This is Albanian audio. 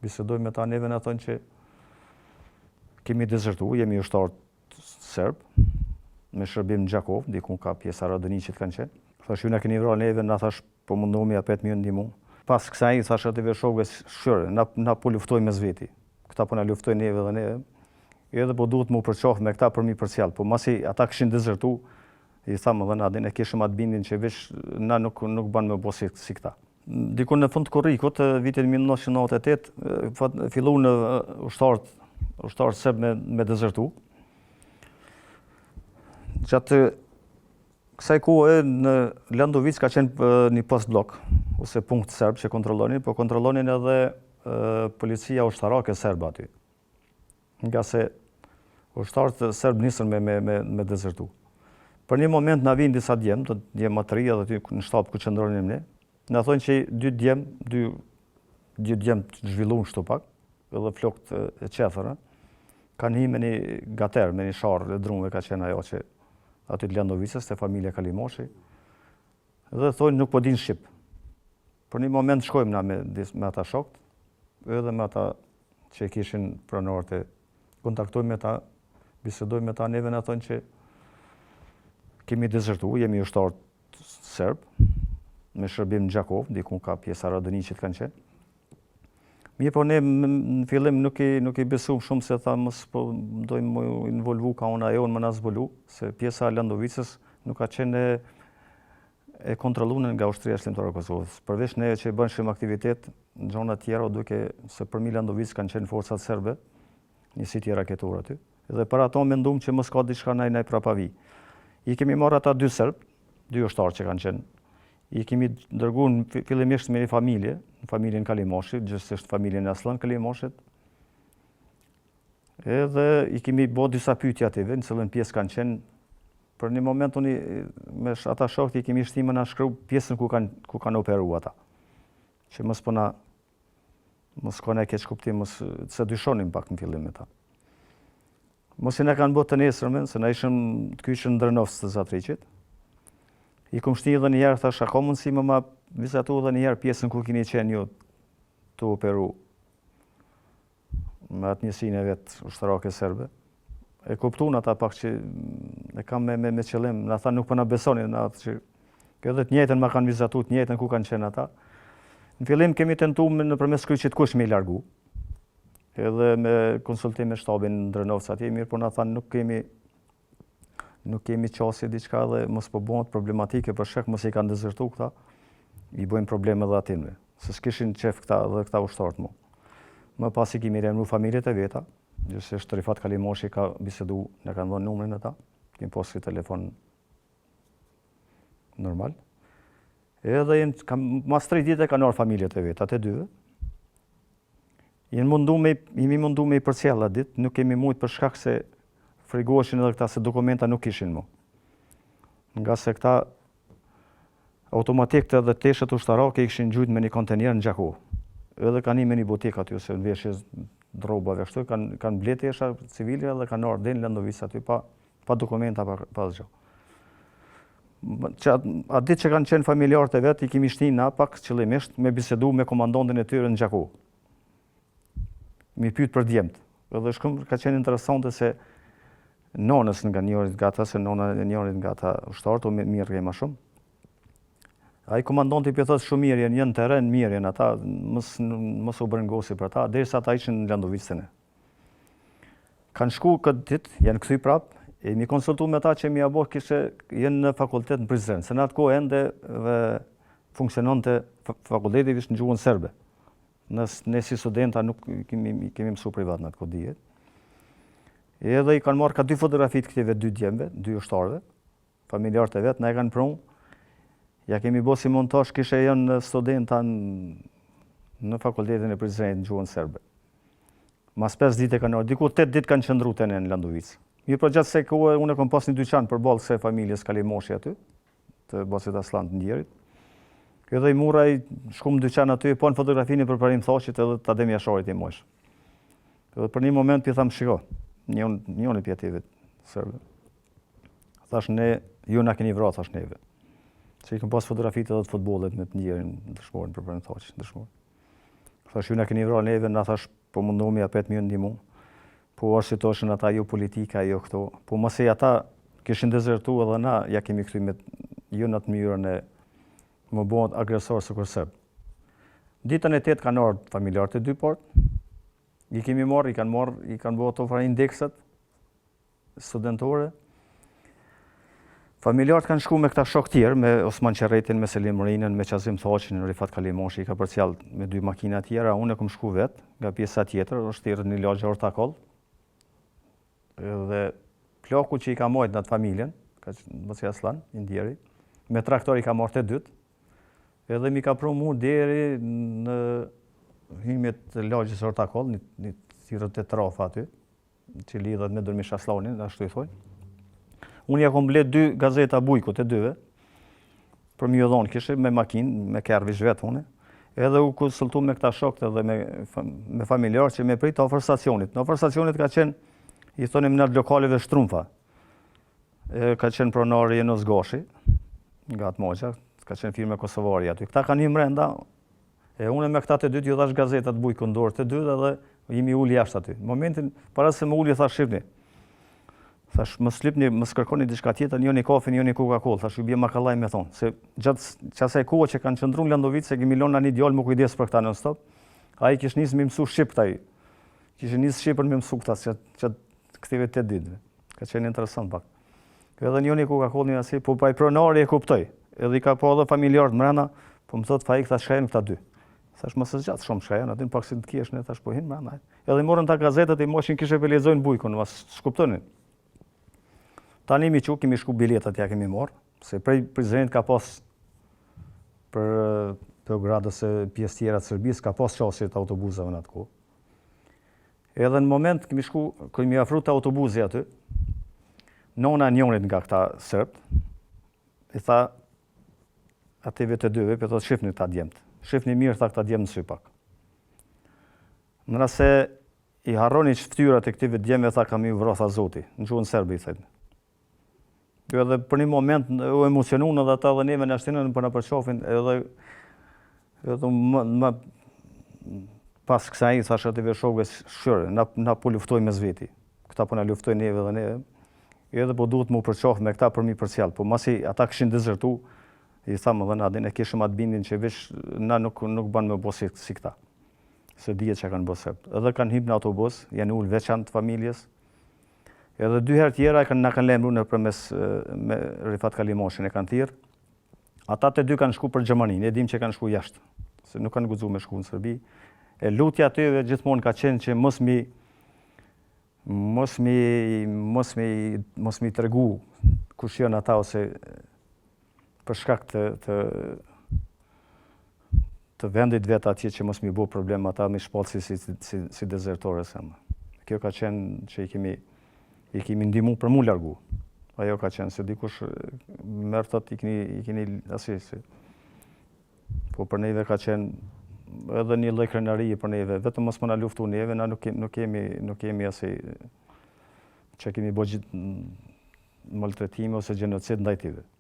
Bisedojmë me ta neve na thonë që kemi dezertu, jemi ushtarë serb, me shërbim në Gjakovë, dikun ka pjesa Radoniqit kanë qenë. Thash, ju na keni vra neve, na thash, po mundohemi apet me ju ndihmu. Pas kësaj, thash atyve shokëve, shqyre, na, na po luftojmë mes veti. Këta po na luftojnë neve dhe neve. Edhe po duhet mu përqaf me këta për mi përcjell. Po masi ata kishin dezertu, i thamë dhe na din, e kishim atë bindin që veç na nuk, nuk ban me bo si, si këta. Diku në fund të korrikut, vitit 1998, filluan ushtarët, ushtarët serb me, me dezertu. Gjatë kësaj kohe në Landovicë ka qenë një postbllok, ose punkt serb që kontrollonin, po kontrollonin edhe policia ushtarake serbe aty. Ngase ushtarët serb nisën me, me, me, me dezertu. Për një moment na vijnë disa djem, të djem më të ri edhe aty në shtab ku qëndronim ne, na thonë që dy djem, dy, dy djem të zhvillun kështu pak, edhe flokët e qethëra, kanë hi me një gater, me një sharrë e drunve ka qenë ajo që aty të Landovicës, te familja Kalimoshi, dhe thonë nuk po din shqip. Për një moment shkojmë na me, me ata shokët, edhe me ata që e kishin pronarët e kontaktojmë me ta, bisedojmë me ta, neve na thonë që kemi dezertu, jemi ushtarë serb, me shërbim në Gjakovë, dikun ka pjesa Radoniqit kanë qenë. Mirëpo ne në fillim nuk i, nuk i besum shumë se tha mos po dojmë me u involvu ka ona jonë me na zbulu, se pjesa e Landovicës nuk ka qenë e, e kontrollune nga Ushtria Çlirimtare e Kosovës. Përveç neve që bënshim aktivitet në zona tjera, duke se përmi Landovicë kanë qenë forcat serbe, njësi raketore aty. Dhe për ato mendum që mos ka diçka naj naj prapavi. I kemi marrë ata dy serb, dy ushtarë që kanë qenë. I kemi dërgu në fillimisht me një familje, në familjen Kalimoshit, gjithsesi familjen e Asllan Kalimoshit. Edhe i kemi bo disa pyetje atyve, në cilën pjesë kanë qenë. Për një moment unë me ata shokët i kemi shti me na shkru pjesën ku kanë ku kanë operu ata. Që mos po na mos ka naj keqkuptim, mos se dyshonim pak në fillim me ta. Mos i na kanë bërë të nesërmen, se na ishim të kyçën në Drenovc të Zatriqit. I kom shti edhe një herë, thash, a ka mundësi me ma vizatu edhe një herë pjesën ku kini qenë ju tu operu me atë njësinë e vet ushtarake serbe. E kuptun ata pak që e kam me, me, me qëllim, na tha nuk po na besoni, na atë që edhe të njëjtën ma kanë vizatu, të njëjtën ku kanë qenë ata. Në fillim kemi tentu me nëpërmes kryqit kuq me i largu, edhe me konsultim me shtabin në Drenovc atje, mirëpo na thanë nuk kemi nuk kemi qasje diçka dhe mos po bëhet problematike për shkak mos i kanë dezertu këta, i bëjnë probleme edhe atinve, se s'kishin qef këta dhe këta ushtarët mu. Më pas i kemi lajmëru familjet e veta, gjithsesi Rifat Kalimoshi ka bisedu, na kanë dhënë numrin ata, kemi pas si telefon normal. Edhe jenë, kam, mas tri dite kanë ardhë familjet e veta, të dyve. Jemi mundu me, jemi mundu me i përcjell atë ditë, nuk kemi mujtë për shkak se frigoheshin edhe këta se dokumenta nuk kishin mo. Ngase këta automatikët edhe teshat ushtarake i kishin gjujt me një kontenier në Gjakovë. Edhe kanë hi me një butik aty ose në veshje rrobave ashtu, kanë kanë ble tesha civile edhe kanë ardhur deri në Landovicë aty pa pa dokumenta pa pa asgjë. Që atë ditë që kanë qenë familjarët e vet, i kemi shti na pak qëllimisht me bisedu me komandantin e tyre në Gjakovë. Mi pyet për djemt. Edhe shumë ka qenë interesante se nonës nga njërit nga ata, se nona e njërit nga ata ushtarët, u mirë ma shumë. Ai komandanti po thotë shumë mirë janë, janë në terren mirë janë ata, mos mos u brengosi për ata, derisa ata ishin në Landovicë te ne. Kanë shku këtë ditë, janë kthy prap, e jemi konsultu me ta që mi abo kishe janë në fakultet në Prizren, se në atë kohë ende dhe funksiononte fakulteti veç në gjuhën serbe. Ne, ne si studenta nuk kemi, kemi mësu privat në atë kohë dihet. Edhe i kanë marrë ka dy fotografi të këtyre dy djemve, dy ushtarëve, familjarët e vet, na e kanë pru. Ja kemi bo si montazh kishe janë studenta në, në fakultetin e Prizrenit në gjuhën serbe. Mas 5 ditë kanë ardhur, diku 8 ditë kanë qëndru te ne në Landovicë. Mirëpo gjatë kësaj kohe unë e kom pas një dyqan përballë kësaj familjes Kalimoshi aty, të bacit Asllan të ndjerit. Edhe i murra i shkum në dyqan aty, po në fotografinë e Përparim Thaçit edhe të Adem Jasharit i mojsh. Edhe për një moment i tham shiko, një njëri prej atyve serbëve. Thash ne, ju na keni vra, thash neve. Se i kom pas fotografitë edhe të futbollit me të ndjerin dëshmorin Përparim Thaçin, dëshmorin. Thash, ju na keni vra neve, na thash, po mundohemi apet me ju ndihmu. Po arsyetoshin ata jo politika, jo këto. Po masi ata kishin dezertu edhe na, ja kemi kthy me jo në atë mënyrën e me bo agresor sikur serb. Ditën e tetë kanë ardhë familjarët e dy palët, i kemi marrë, i kanë marrë, i kanë bo ato farë indekset studentore. Familjarët kanë shku me këta shok tjerë, me Osman Qerretin, me Selim Rinën, me Qazim Thaçin, Rifat Kalimoshi, i ka përcjell me dy makina tjera, unë e kom shku vetë, nga pjesa tjetër, është thirrë një lagje Ortakoll, edhe plaku që i ka majtë në atë familjen, ka qenë Baci Aslan, i ndjeri, me traktor i ka marrë të dytë, edhe mi ka pru mu deri në hymje të lagjes Ortakoll, një, një thirrët të trafa aty, që lidhet me Dërmish Aslanin, ashtu i thojnë. Unë ja kom ble dy gazeta bujkut e dyve, për mi dhonë kishe me makinë, me kerr vetë unë, edhe u konsultu me këta shokët edhe me, me familjarë që me prit afër stacionit. Në afër stacionit ka qenë, i thonim në lokaleve shtrumfa, e, ka qenë pronari Enos Gashi, nga Atmaja, ka qenë firme kosovari aty. Këta kanë një mrenda, E unë me këta të dytë ju dhash gazetat bujku në dorë të dytë edhe jemi ul jashtë aty. Në momentin para se më uli thash shihni. Thash mos lypni, mos kërkoni diçka tjetër, një një kafe, një një Coca-Cola, thash ju bie ma kollaj me thon, se gjatë qasaj kohe që kanë qëndruar në Landovicë, se kemi lënë një djalë me kujdes për këta non stop. Ai kish nis me mësu shqip këta. Kishin nis shqipën me mësu këta që që këtyre 8 ditëve. Ka qenë interesant pak. Edhe njëni Coca-Cola një asi, po pa i pronari e kuptoj. Edhe i ka po edhe familjarët mrena, po më thot Faik, tha çka janë këta dy. Thash mos e zgjat shumë çka janë, aty pak si të kesh ne, thash po hin mrena. Edhe i morën ta gazetat i moshin kishe pe lexojnë bujkun, mas s'kuptonin. Tani mi çu kemi shku biletat ja kemi marr, se prej Prizrenit ka pas për Beograd ose pjesë tjera të Serbisë ka pas qasje të autobusave në atë kohë. Edhe në moment kemi shku, kemi afru te autobusi aty, nona e njonit nga këta serbët, i tha atyve të dyve, po thotë shifni këta djemtë. Shifni mirë, tha këta djemtë në sy pak. Në rast se i harroni që ftyrat e këtyve djemve, tha kam ju vra, tha zoti, në gjuhën serbe i thënë. Jo edhe për një moment u emocionuan edhe ata edhe neve na shtinën për na përqafin edhe edhe më, më pas kësaj i thashë atyve shokëve shqyre, na, na po luftojmë mes veti. Këta po na luftojnë neve dhe neve. Edhe po duhet mu përqaf me këta për mi përcjell. Po masi ata kishin dezertu, i thamë edhe na din e kishim atë bindin që veç na nuk nuk bën me bo si, si këta. Se dihet që kanë bërë serbët. Edhe kanë hip në autobus, janë ul veçantë familjes, Edhe dy herë tjera e kanë na kanë lajmëruar nëpërmes me Rifat Kalimoshin e kanë thirr. Ata të dy kanë shku për Gjermani, ne dim që kanë shku jashtë, se nuk kanë guxuar me shku në Serbi. E lutja atyve gjithmonë ka qenë që mos mi mos mi mos mi mos mi tregu kush janë ata ose për shkak të të të vendit vet atje që mos mi bo problem ata mi shpall si si si, si dezertore se më. Kjo ka qenë që i kemi i kemi ndihmu për mu largu. Ajo ka qenë se dikush merr thot i keni i keni asi si. Po për neve ka qenë edhe një lloj krenarie për neve, vetëm mos më na luftu neve, na nuk kemi nuk kemi nuk kemi asi që kemi bo gjithë maltretime ose gjenocid ndaj tyre.